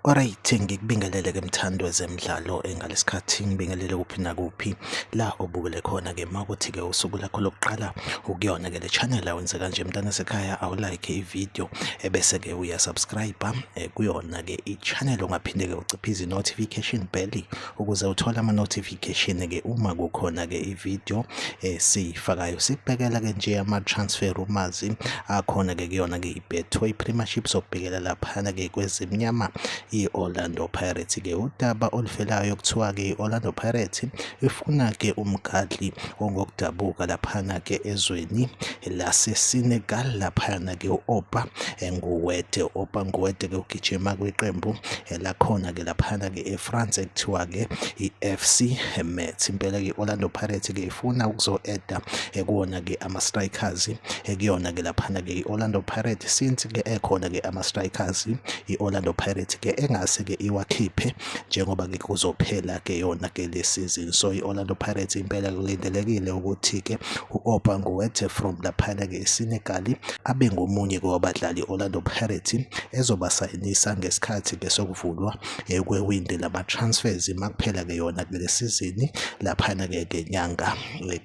Alright, ngikubingelele ke mthandi wezemidlalo ngalesikhathi ngibingelele kuphi nakuphi la obukele khona ke makuthi ke usuku lakho lokuqala ukuyona ke le channel awenze kanje mntana sekhaya awulike i-video ebese ke uyasubscribe kuyona ke i-channel ungaphinde ke uciphize i-notification bell ukuze uthole ama-notification ke uma kukhona ke i-video esiyifakayo. Sikubhekela ke nje ama-transfer rumors akhona ke kuyona ke i-Betway Premiership, sokubhekela laphana ke kwezimnyama i-Orlando Pirates ke udaba oluvelayo kuthiwa ke i-Orlando Pirates ifuna ke umgadli ongokudabuka laphana ke ezweni laseSenegal laphana ke u-Opa Nguwede. Opa Nguwede ke ugijima kwiqembu lakhona ke laphana ke eFrance ekuthiwa ke i-FC Metz. Impela ke i-Orlando Pirates ke ifuna ukuzo-eda kuwona ke ama-strikers kuyona ke laphana ke i-Orlando Pirates, since ke ekhona ke ama-strikers i-Orlando Pirates ke engase ke iwakhiphe njengoba ke kuzophela ke yona ke le season. So i-Orlando Pirates impela kulindelekile ukuthi ke u-Opa Nguwete from laphana ke eSenegal abe ngomunye ke wabadlali i-Orlando Pirates ezobasayinisa ngesikhathi ke sokuvulwa kwewindi lama-transfers makuphela ke yona kule sizini laphana ke ngenyanga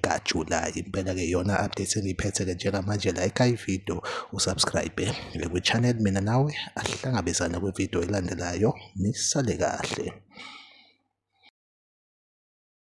kaJulayi. Impela ke yona update engiyiphethe ke njengamanje, like i-video, usubscribe kwi-channel, mina nawe ahlangabezana kwividiyo elandelayo. Nisale kahle.